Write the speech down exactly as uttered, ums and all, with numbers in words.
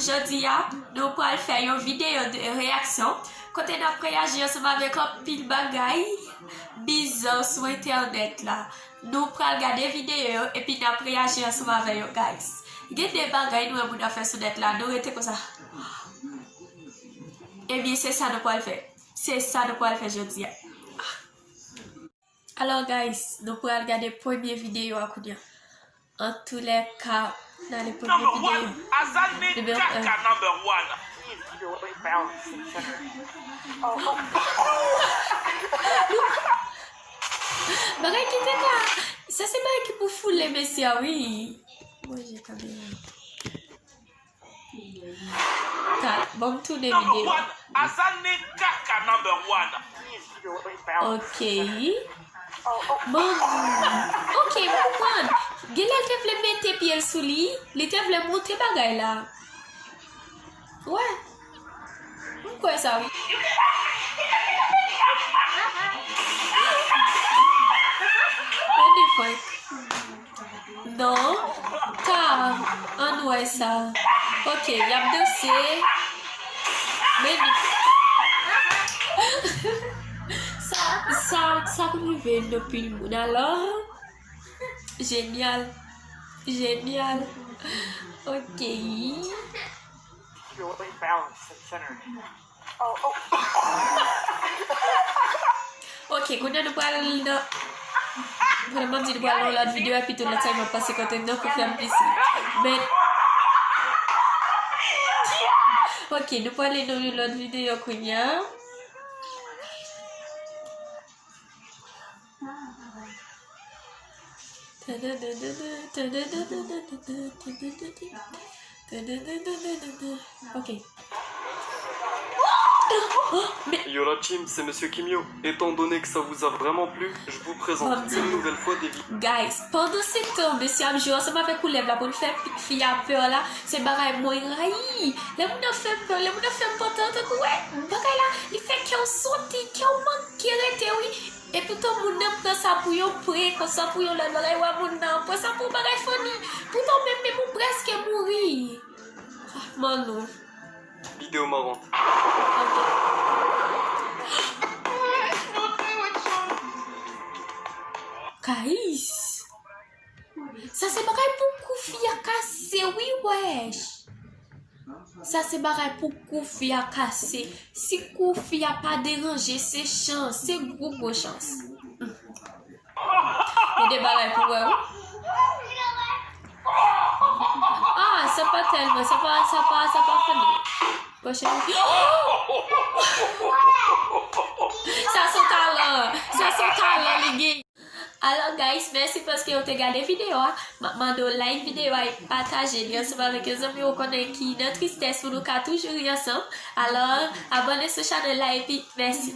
Jodi a, nou pral fè yon videyo de reyaksyon kote n ap reyaji ansanm avèk anpil bagay bizan sou entènèt la. Nou pral gade videyo yo epi n ap reyaji ansanm avè yo, guys. Gen de bagay nou wè moun ap fè sou nèt la, nou rete konsa. Ebyen, se sa nou pral fè. Se sa nou pral fè jodi a. Alò, guys, nou pral gade premye videyo a kounye a. Antoulèka, n ale premye videyo. Nimewo en. Bagay ki te ka, sa se bagay ki pou foule mesye a, wi. Manje kamera. Ka, bon, m tounen videyo. Azane kaka number one. Ok. Bon, ok, m konprann. Genlè l te vle mete pye l sou li, li te vle monte bagay la. Wè. M kwè sa, wi. What the fuck? Non. Ka, ann wè sa. Ok, y ap danse. Men, sa, sa, sa konn rive nan pil moun. Alò, jenyal. Jenyal. Ok. Ok, kounye a nou pral nan, kounye a m ap di nou pral nan yon lòt videyo epi tou lòt sa m ap pase kote nan pou fè m pisi. Men, ok, nou pral nan yon lòt videyo kounye a. Ok. Yo la team, c'est Monsieur Kimio. Étant donné que ça vous a vraiment plu, je vous présente une nouvelle fois des vidéos. Guys, pandan se tan mesye ap jwe ansanm avèk koulèv la pou l fè fi a pè la, se bagay mwen rayi. Lè moun nan fè m pè, lè moun nan fè m pantan, tankou wè bagay la, li fè kè w soti, kè w manke rete wi. Epoutan moun nan pran sa pou yon prank, sa pou yon lòt bagay, wè moun nan pran sa pou yon bagay funny. Poutan menm, menm ou prèske mouri. Ah, Manou. Vidéo marrante. Ok. Kayis. Sa se bagay pou kou fi a kase, wi, wèch. Sa se bagay pou kou fi a kase. Si kou fi a pa deranje, se chans, se gwo gwo chans. Gen de bagay pou wè, wi. Ah, sa pa tèlman, sa pa, sa pa, sa pa funny. Pwochèn. Sa se talan, sa se talan li gen. Alò, guys, mèsi paske w te gade videyo a. M ap mande w like videyo a e pataje li ansanm avèk yon zanmi w konnen ki nan tristès pou nou ka toujou ri ansanm. Alò, abòne sou chanèl la epi mèsi.